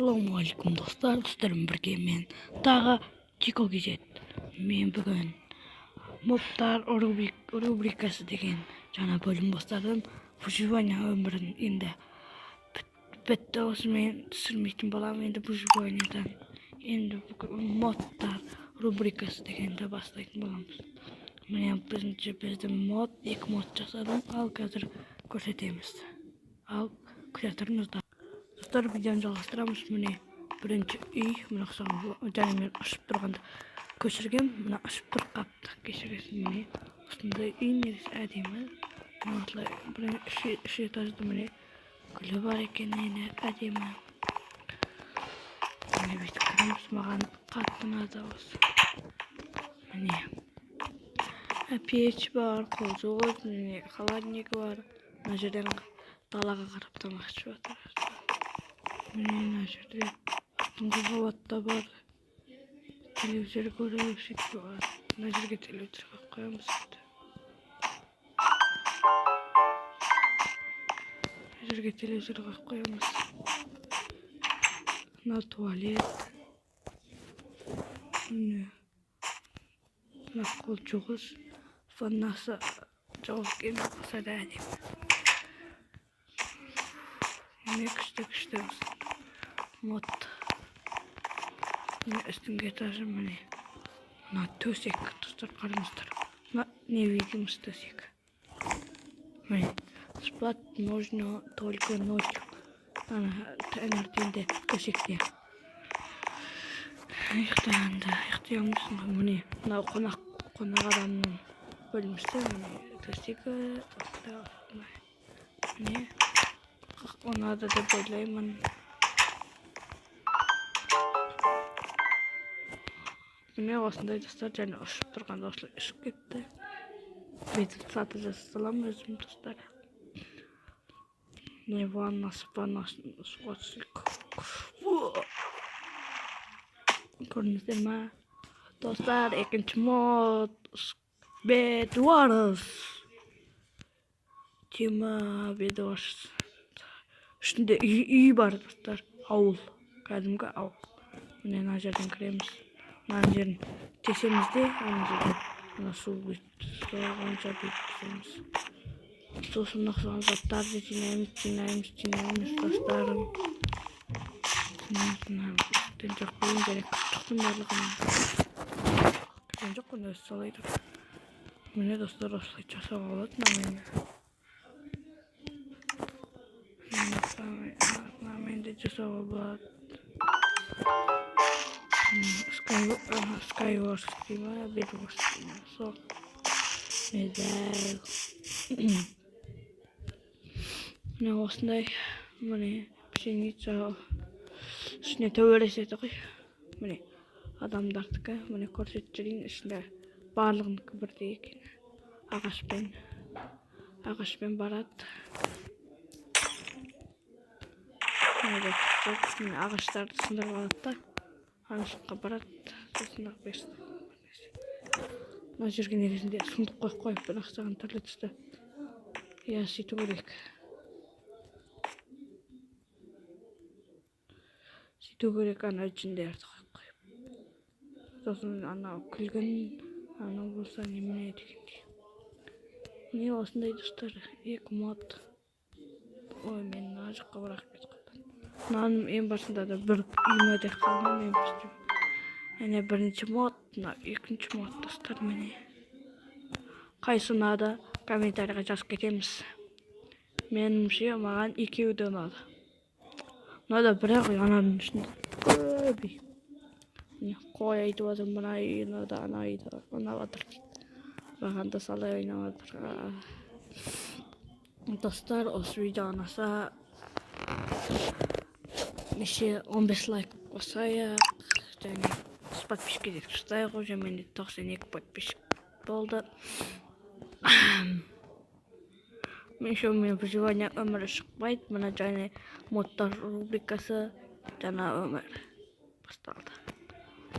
Ассалаумағалейкум, достар! Сіздермен бірге мен тағы Чико KZ. Мен бүгін мобтар рубрикасы деген жаңа бөлім бастадым. Выживание өмірін енді бітті, осымен түсірмейтін боламын енді выживаниедан. Енді бүгін модтар рубрикасы дегенді бастайтын боламыз. Міне, бірінші біздің мод, екі мод жасадым, ал қазір көрсетеміз. Ал күте тұрыңыздар. Достар, видеоны жалғастырамыз. Міне, бірінші үй, мына ұқсаған, және мен ұшып тұрғанда көшіргем, мына ұшып тұрып қапты, кешіресің. Міне, осындай үй негізі әдемі. Мына осылай бір үш этажды, міне, гүлі бар екен, міне, әдемі. Міне, бүйтіп кіреміз, маған қатты ұнады осы. Міне, пеш бар, қол жуғыш, міне, холодильник бар. Мына жерден далаға қарап тамақ ішіп жатыр. Міне, мына жерде астыңғы қабатта бар. Телевизор көріп сөйтіп болады. Мына жерге телевизор қойып қоямыз енді. Мына жерге телевизор қойып қоямыз. Мына туалет. Міне, мына қол жуғыш. Ваннасы жоқ екен, болса да әдемі. Міне, күшті күшті мод. Міне, үстіңгі этажы, міне. Мына төсек, достар, қараңыздар. Мына невидимость төсек. Міне, спать можно только ночью. Ана таңертеңде төсекте. Ұйықтағанда ұйықтай алмайсың ғой. Міне, мынау қонақ адамның бөлмесі, міне, төсегі, осындай, осындай. Міне, ұнады деп ойлаймын. Міне, осындай, достар, және ұшып тұрғанда осылай ұшып кетті. Бүйтіп сатып жасай саламын өзім, достар. Міне, ваннасы, ваннасын суға түсейік. Көрдіңіздер ма? Достар, екінші мод Bedwars. Тема Bedwars. Үстінде үй бар, достар. Ауыл. Кәдімгі ауыл. Міне, мына жерден кіреміз. Мына жерін тесеміз де, ана жерден мына су бүйтіп соғанша бүйтіп түсеміз. Сосын ұқсаған заттарды жинаймыз, жинаймыз, жинаймыз, достарым. Жинаймыз, жинаймыз. Үстен жоқ қойын, және шықтым барлығын. Кірген жоқпын, өзі солай тұр. Міне, достар, осылай жасауға болады мынамен. Мынамен де жасауға болады. Skywars дей ма, Bedwars дей ма, сол. Міне, осындай, міне, пшеница үстіне төбелеседі ғой. Міне, адамдардікі, міне, көрсетіп жіберейін, ішінде барлығынікі бірдей екен. Ағашпен барады. Міне, ағаштарды сындырып алады да, ана жаққа барады, сосын ақ. Мына жерге негізінде сұмдық қойып қойып, бірақ саған түрлі түсті. Иә, сөйту керек. Сөйту керек, ана жүндерді қойып қойып. Сосын анау күлгін, анау болса немене дегендей. Міне, осындай, достар, екі мод. Ой, мен мына жаққа барақ кетіп қалдым. Мынаның ең басында да бір үйме де қалған мен бізде. Міне, бірінші мод, мына екінші мод, достар, міне. Қайсы ұнады, комментарийға жазып кетеміз. Меніңше, маған екеуі де ұнады. Мынада бірақ үй, ананың ішінде көп үй. Міне, қой айтып жатыр, мына үй ұнады, ана үй де ұнап жатыр дейді. Маған да солай ұнап жатыр. Достар, осы видео ұнаса, неше 15 лайк қосайық, және подписка етіп тастайық. Уже менде 92 подписчик болды. Мен еще мен выживание өмірі шықпайды. Мына және модтар рубрикасы жаңа өмір басталды.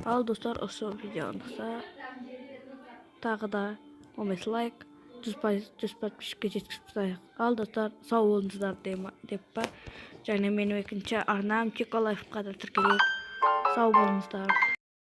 Ал, достар, осы видео ұнаса, тағы да 15 лайк 100%, 100 подписчикке жеткізіп тастайық. Ал, достар, сау болыңыздар деп па. Және менің екінші арнам Чико Лайфқа да тіркелейік. Сау болыңыздар.